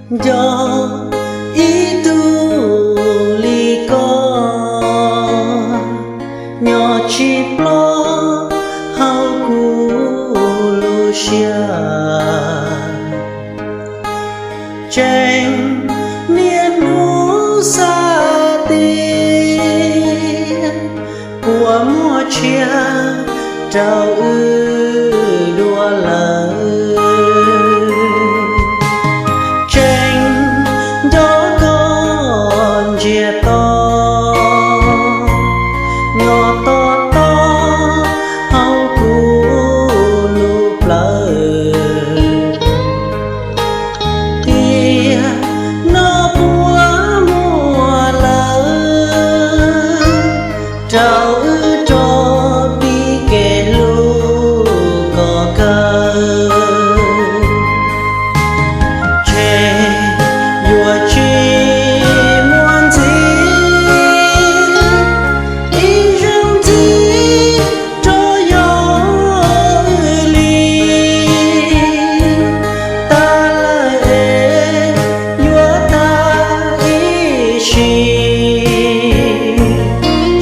Nco ib tug li koj nyob tsis ploj hauv kuv lub siab. Tseem niaj hnub xav tias puas muaj tshiab rau wb dua lawm. Tseem nco koj ntsiag to nyob tob tob hauv kuv lub plawv. Tiam no puas muaj lawm rau wb rov pib kev hlub kom kawg. Ntshe yuav tsis muaj ntxiv ib zaug ntxiv rov yog wb li. Tas lawm es yuav tag ib sim,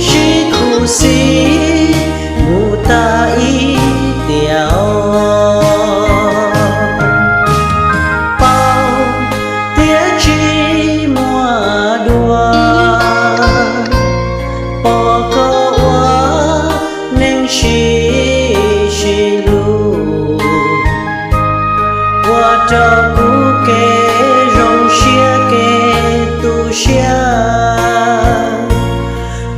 sib khuv xim mus tag ib tiam os. Paub tias tsis muaj dua, pom koj ua neeg sib sib hlub, ua rau kuv kev zoo siab kev tu siab.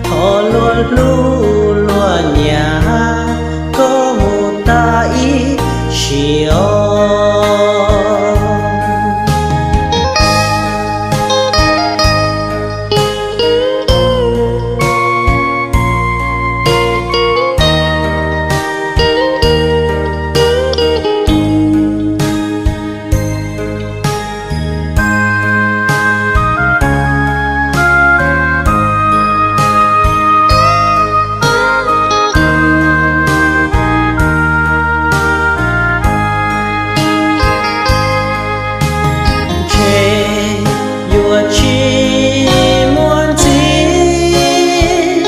Thov luag hlub luag nyiam koj mus tag ib sim os. Ntshe yuav tsis muaj ntxiv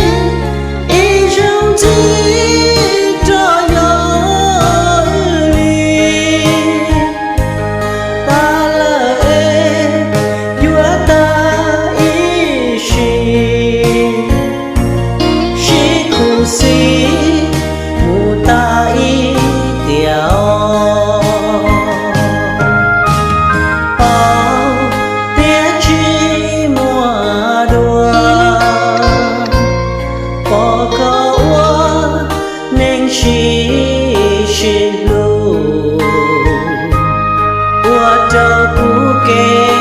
ib zaug ntxiv rov yog wb li. Tas lawm es yuav tag ib sim, sib khuv xim mus tag ib tiam os. Paub tias tsis muaj dua, pom koj ua neeg sib sib hlub, ua rau kuv kev